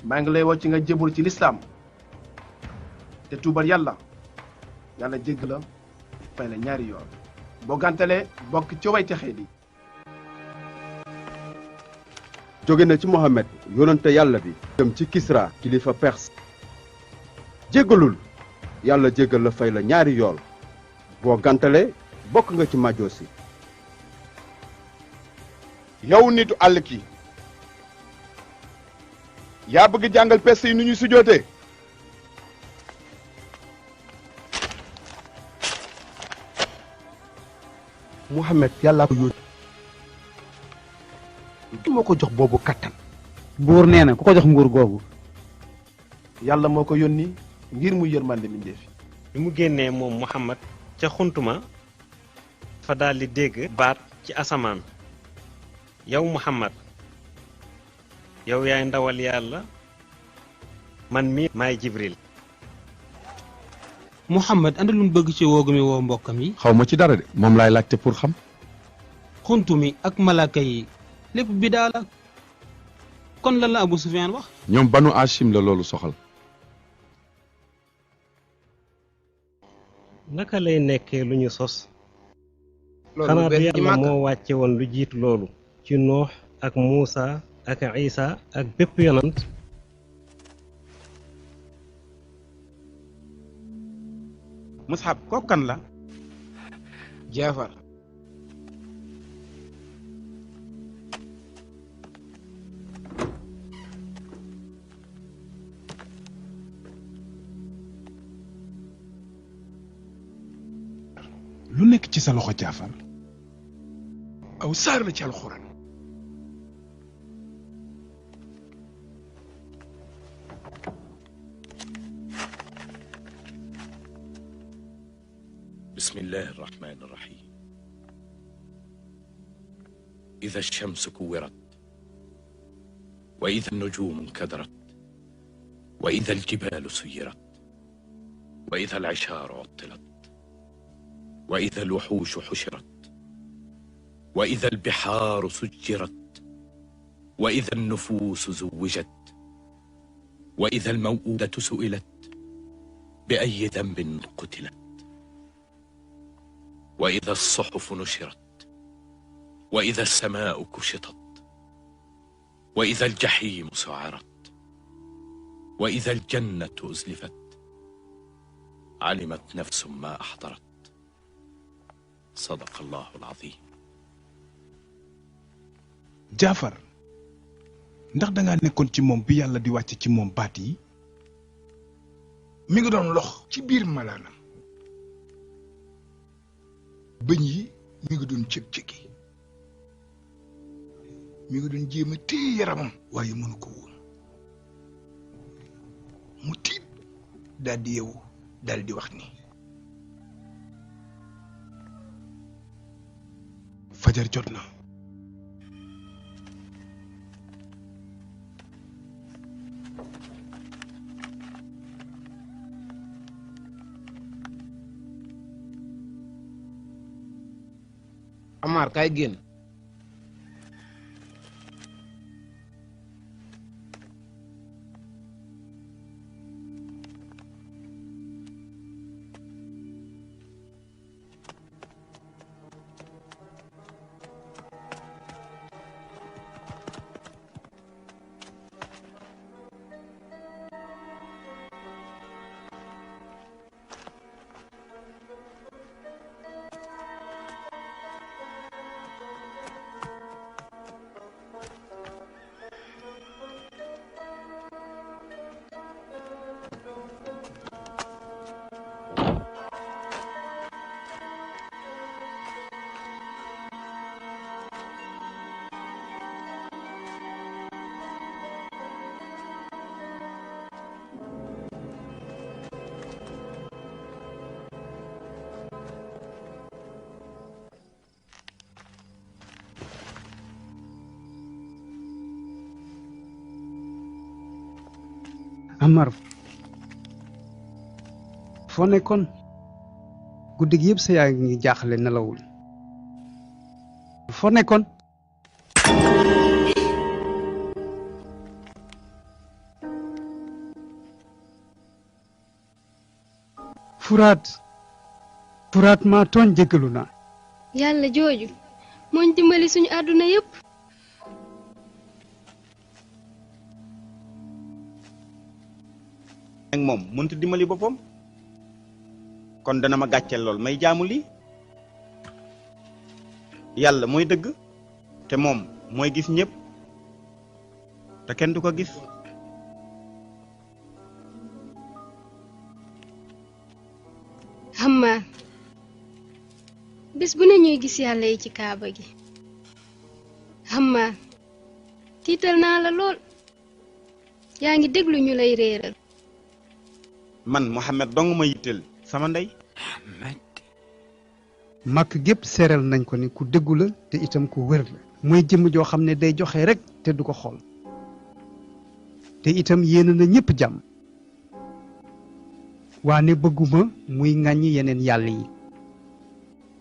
maa ngi lay woo ci nga jébul ci lislaam te tuubal yàlla yàlla jégg la fay la ñaari yoon boo gàntalee bokk ci way texee di jóge na ci Mohamed yonante yàlla bi jëm ci Kisra kilifa Perse jéggalul yàlla jéggal la fay la ñaari yool boo gàntalee bokk nga ci majoosi yow nitu àll ki yaa bëgg jàngal Perse yi nu ñuy sujootee Mohamed yàllaa ko yónni moo ko jox boobu kattan buur nee na ku ko jox nguur googu yàlla moo ko yónni ngir mu yërmande mbindéef yi bi mu génnee moom Mohamed ca xuntuma fa daldi dégg baat ci asamaan yow Mohamed yow yaay ndawal yàlla man mi maay Jibril Mohamed andi lu mu bëgg ci woogu mi woo mbokkam yi xaw ma ci dara de moom laay laajte pour xam xuntu mi ak malaaka yi lépp bidaa la kon lan la Abu Sufyaan wax ñoom banu Hashim la loolu soxal naka lay nekkee lu ñu sos xanaa du yàlla moo wàcce woon lu jiitu loolu ci Nuux ak Muusa ak Isa ak bépp yonant Musab kooku kan la Jaafar lu nekk ci sa loxo Jaafar aw saar la ci alxuraan بسم الله الرحمن الرحيم إذا الشمس كورت وإذا النجوم انكدرت وإذا الجبال سيرت وإذا العشار عطلت وإذا الوحوش حشرت وإذا البحار سجرت وإذا النفوس زوجت وإذا الموءودة سئلت بأي ذنب قتلت وإذا الصحف نشرت وإذا السماء كشطت وإذا الجحيم سعرت وإذا الجنة أزلفت علمت نفس ما أحضرت صدق الله العظيم Jaafar ndax dangaa nekkoon ci moom bi yàlla di wàcce ci moom baat yi mi ngi doon lox ci biir malaanam bëñ yi mi ngi doon cëg-cëgi mi ngi doon jéem a téye yaramam waaye mënu ko woon mu tiit daal di yeewu daal di wax ni fajar jot na Amar kaay génn Amar foo nekkoon guddi gi yëpp sa yaa ngi jaaxle nelawul foo nekkoon furaat maa tooñ jéggalu naa. yàlla jooju mooñ dimbali suñu àdduna yépp. ak moom mënut dimbali boppam kon dana ma gàcceel lool may jaamu lii yàlla mooy dëgg te moom mooy gis ñépp te kenn du ko gis. Hammaar bés bu ne ñuy gis yàlla yi ci kaaba gi. Hammaar tiital naa la lool yaa ngi déglu ñu lay réeral. man Mohamed dong ma yitteel sama ndey. màkk gépp seeral nañ ko ni ku dëggu la te itam ku wér la. mooy jëmm joo xam ne day joxe rek te du ko xool te itam yéene na ñépp jàmm. waane bëgguma muy ŋàññi yeneen yàlla yi.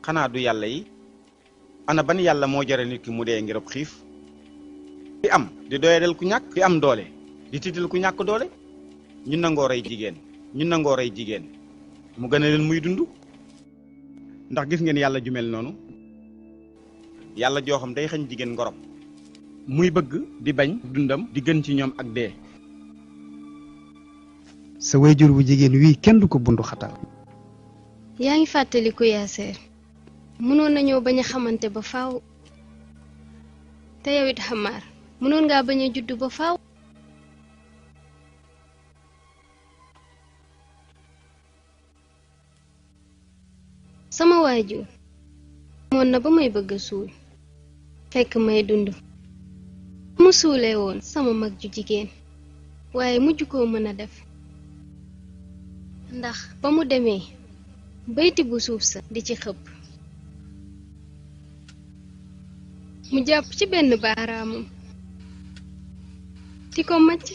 xanaa du yàlla yi ana ban yàlla moo jare nit ki mu dee ngir ab xiif ki am di doyadal ku ñàkk ki am doole di tiital ku ñàkk doole ñu nangoo rey jigéen mu gën a leen muy dund. ndax gis ngeen yàlla ju mel noonu yàlla joo xam day xañ jigéen ngorom muy bëgg di bañ dundam di gën ci ñoom ak dee. sa wayjur bu jigéen wii kenn du ko bundu xatal. yaa ngi fàttaliku Yaaseer mënoon nañoo bañ a xamante ba faaw te yow it Hammaar mënoon ngaa bañ a juddu ba faaw. sama waajur moon na ba may bëgg a suul fekk may dund mu suulee woon sama mag ju jigéen waaye mujj koo mën a def ndax ba mu demee bayti bu suuf sa di ci xëpp mu jàpp ci benn baaraamam di ko macc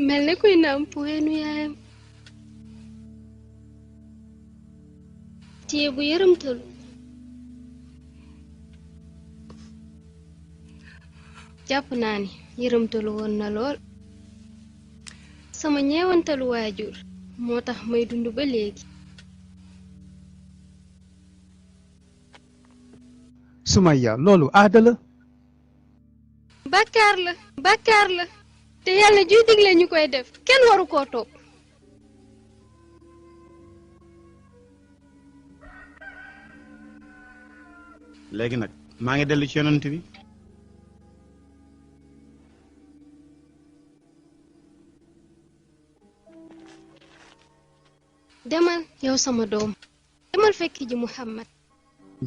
mel ne kuy nàmp weenu yaayam téye bu yërëmtalu jàpp naa ni yërëmtalu woon na lool sama ñeewantalu waajur moo tax may dund ba léegi. Sumayya loolu aada la. bàkkaar la te yàlla juy digle ñu koy def kenn waru koo topp. léegi nag maa ngi dellu ci yonent bi. demal yow sama doom demal fekk ji Muhammad.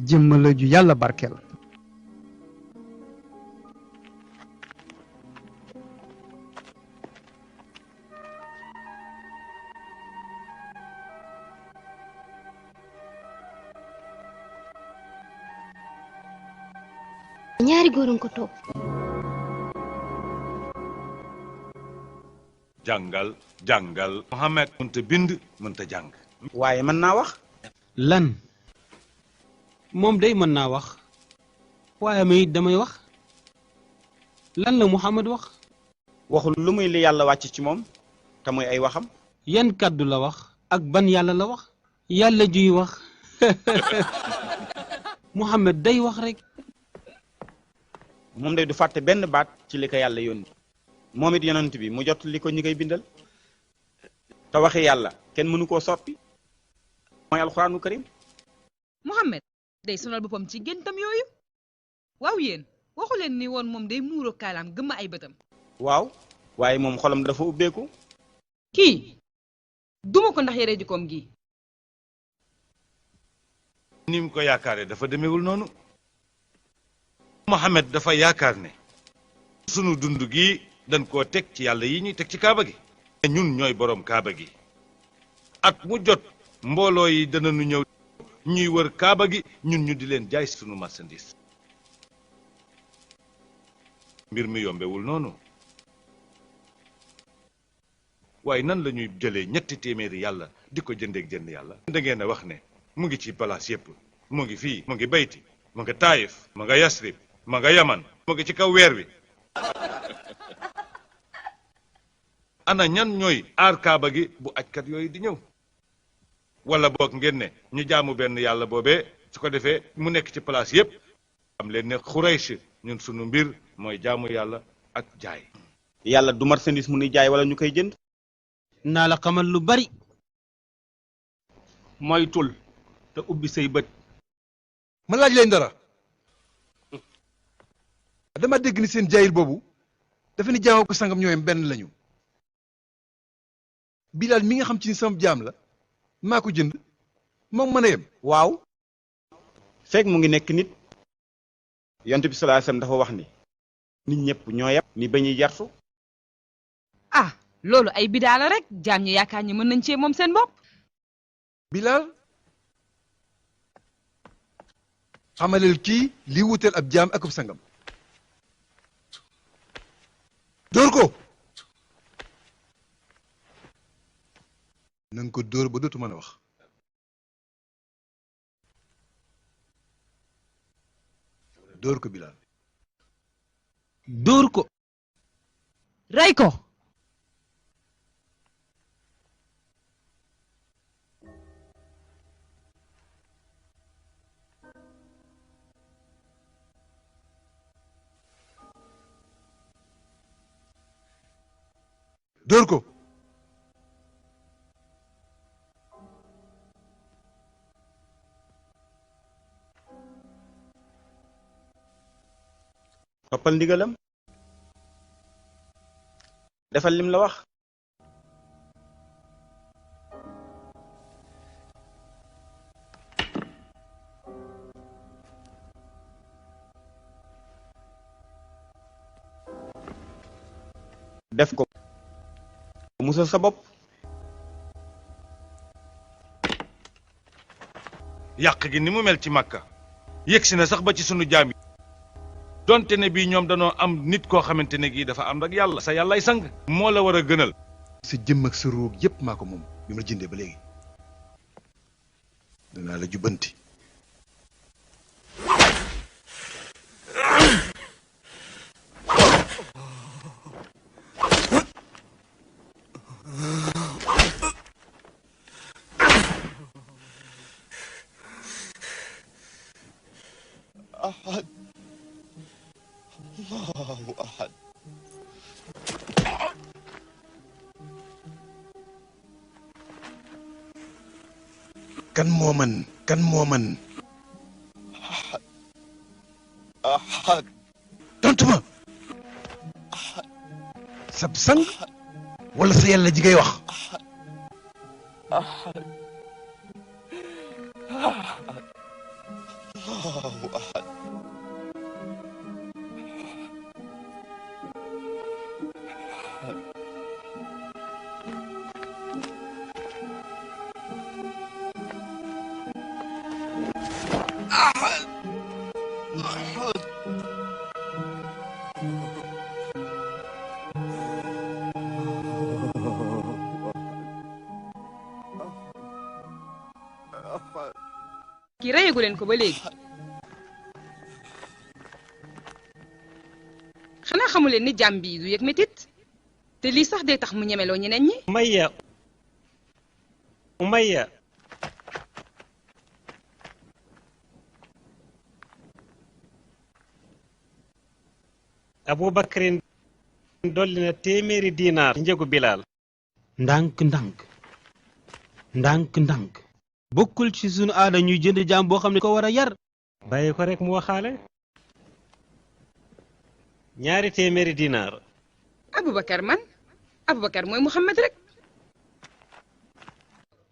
jëmm la ju yàlla barkeel. ñaari góor a ko topp. jàngal Mohamed mënta bind mënta jàng. waaye mën naa wax. lan moom day mën naa wax waaye may it damay wax lan la Mohamed wax. waxul lu muy li yàlla wàcc ci moom te muy ay waxam. yan kàddu la wax ak ban yàlla la wax. yàlla juy wax Mohamed day wax rek. moom day du fàtte benn baat ci li ko yàlla yónni. moom it yonent bi mu jot li ko ñi koy bindal te waxi yàlla kenn mënu koo soppi mooy alxuraanu karim. Mohamed day sonal boppam ci géntam yooyu waaw yéen waxu leen ni woon moom day muuro kaalaam gëmma ay bëtam. waaw waaye moom xolam dafa ubbeeku. kii duma ko ndax yare jikkoom gi. ni mu ko yaakaaree dafa demewul noonu. Mohamed dafa yaakaar ne sunu dund gi dañ koo teg ci yàlla yi ñuy teg ci kaaba gi. ñun ñooy boroom kaaba gi at mu jot mbooloo yi danañu ñëw ñuy wër kaaba gi ñun ñu di leen jaay sunu marchandise. mbir mi yombewul noonu waaye nan la ñuy jëlee 300 yàlla di ko jëndeeg jënd yàlla. da ngeen a wax ne mu ngi ci palaas yépp mu ngi fii mu ngi bayti mu nga taayif mu nga yasrib mu nga yaman mu ngi ci kaw weer wi ana ñan ñooy aar kaaba gi bu ajkat yooyu di ñëw wala boog ngeen ne ñu jaamu benn yàlla boobee su ko defee mu nekk ci place yépp am leen ne Xuraysh ñun sunu mbir mooy jaamu yàlla ak jaay. yàlla du marchandise mu ni jaay wala ñu koy jënd. naa la xamal lu bari. moytul te ubbi say bët. ma laaj leen dara dama dégg ni seen jaayil boobu dafa ni jaamoo ko sangam ñooyam benn lañu. Bilaal mi nga xam ci ni sama jaam la maa ko jënd moom mën a yem. waaw fekk mu ngi nekk nit yonent bi sallallahu alayhi wasallam dafa wax ni nit ñëpp ñoo yem ni ba ñuy jartu. ah loolu ay bidaa la rek jaam ñi yaakaar ñi mën nañ cee moom seen bopp. Bilaal xamaleel kii li wuteel ab jaam ak ab sangam. dóor ko na nga ko dóor ba dootu mën a wax. dóor ko Bilaal. dóor ko. rey ko. dóor ko. toppal ndigalam defal lim la wax. def ko musal sa bopp. yàq gi ni mu mel ci Makka yegsi na sax ba ci sunu jaam yi donte ne bii ñoom danoo am nit koo xamante ne gii dafa am ak yàlla sa yàllay sang moo la war a gënal. sa jëmm ak sa ruug yépp maa ko moom bi ma la jëndee ba léegi danaa la jubbanti. أحد الله أحد kan moo man أحد أحد tontu ma sab sang wala sa yàlla ji ngay wax. أحد أحد الله أحد أحد أحد kii reyagu leen ko ba léegi xanaa xamu leen ni jàmm bi du yëg métit te lii sax day tax mu ñemeloo ñeneen ñi. Umayya Abubakrin dolli na téeméeri diinaar ci njëgu Bilaal. ndànk bokkul ci sunu aada ñuy jënd jaam boo xam ne ko war a yar. bàyyi ko rek mu waxaale. 2 téeméeri diinaar. Abubakar mooy Mohamed rek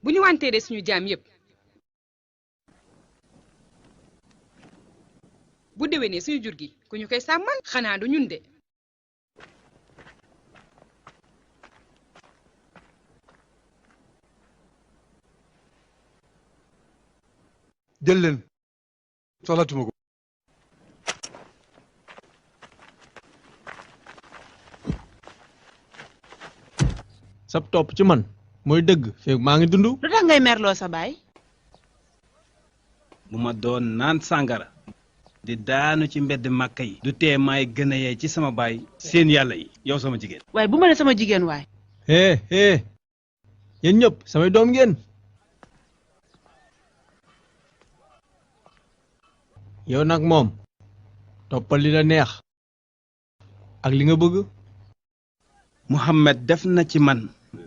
bu ñu wanteeree suñu jaam yépp bu déwénee suñu jur gi ku ñu koy sàmmal xanaa du ñun de. jël leen soxlatuma ko. sab topp ci man mooy dëgg fekk maa ngi dund. lu tax ngay merloo sa baay. bu ma doon naan sàngara di daanu ci mbedd màkka yi du tee maay gën a yee ci sama baay seen yàlla yi yow sama jigéen. waaye bu ma ne sama jigéen waay yéen ñëpp samay doom ngeen. yow nag moom toppal li la neex ak li nga bëgg. Mohamed def na ci man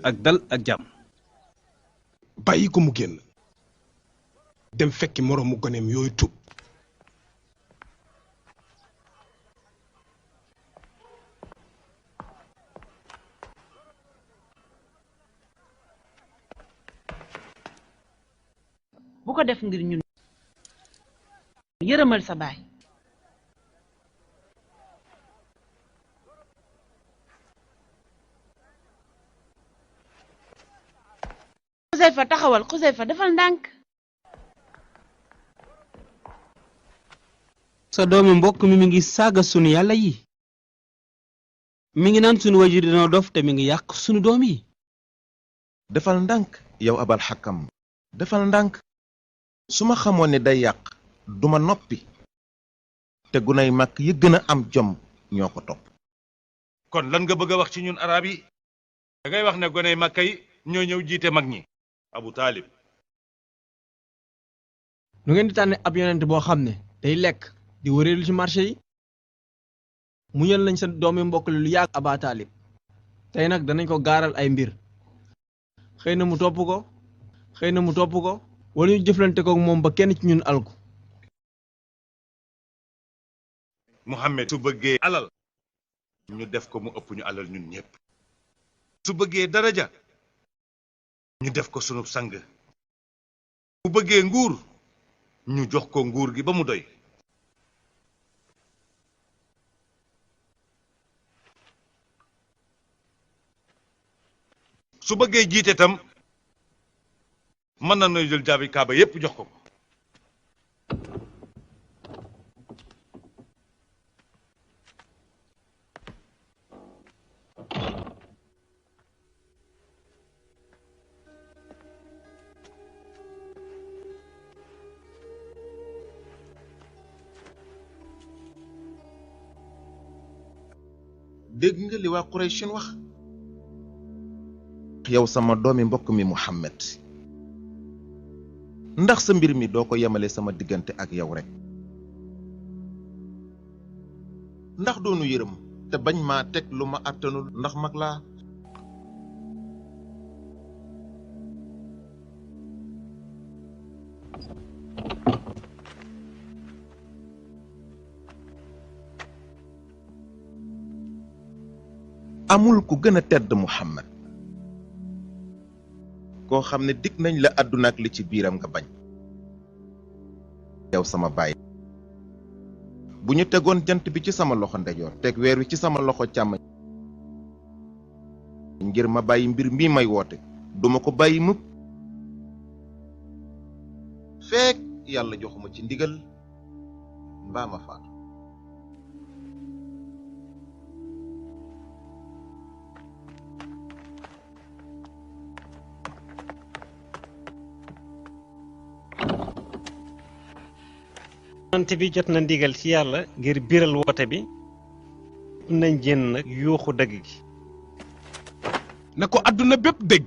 ak dal ak jàmm. bàyyi ko mu génn dem fekki moroomu goneem yooyu tub. bu ko def ngir ñun yërëmal sa baay. Xuseyfa taxawal Xuseyfa defal ndànk. sa doomi mbokk mi ngi saaga sunu yàlla yi. mi ngi naan sunu wajur dina dof te mi ngi yàq sunu doom yi. defal ndànk yow abal xakam defal ndànk su ma xamoon ne day yàq duma noppi te gunay mag yi gën a am jom ñoo ko topp. kon lan nga bëgg a wax ci ñun arab yi da ngay wax ne goney Makka yi ñoo ñëw jiite mag ñi. Abu Taalib. nu ngeen di tànne ab yonent boo xam ne day lekk di wëreelu ci marché yi. muñal nañ sa doomi mbokk lu yàgg Aba Taalib tey nag danañ ko gaaral ay mbir xëy na mu topp ko wala ñu jëflante ko moom ba kenn ci ñun alku. Mohamed su bëggee alal ñu def ko mu ëpp ñu alal ñun ñëpp su bëggee daraja ñu def ko sunu sang bu bëggee nguur ñu jox ko nguur gi ba mu doy. su bëggee jiite tam mën na nooy jël jaabi kaaba yépp jox ko. dégg nga li waa Quraysh wax. yow sama doomi mbokk mi Mohamed ndax sa mbir mi doo ko yemale sama diggante ak yow rek ndax doonu yërëm te bañ maa teg lu ma àttanul ndax mag laa. amul ku gën a tedd Mohamed koo xam ne dig nañ la àdduna ak li ci biiram nga bañ. yow sama baay bu ñu tegoon jant bi ci sama loxo ndejoor teg weer wi ci sama loxo càmmoñ ngir ma bàyyi mbir mii may woote duma ko bàyyi mukk fekk yàlla joxuma ci ndigal mbaa ma faatu. yonent bi jot na ndigal ci yàlla ngir biral woote bi nañ génn nag yuuxu dëgg gi. na ko àdduna bépp dégg.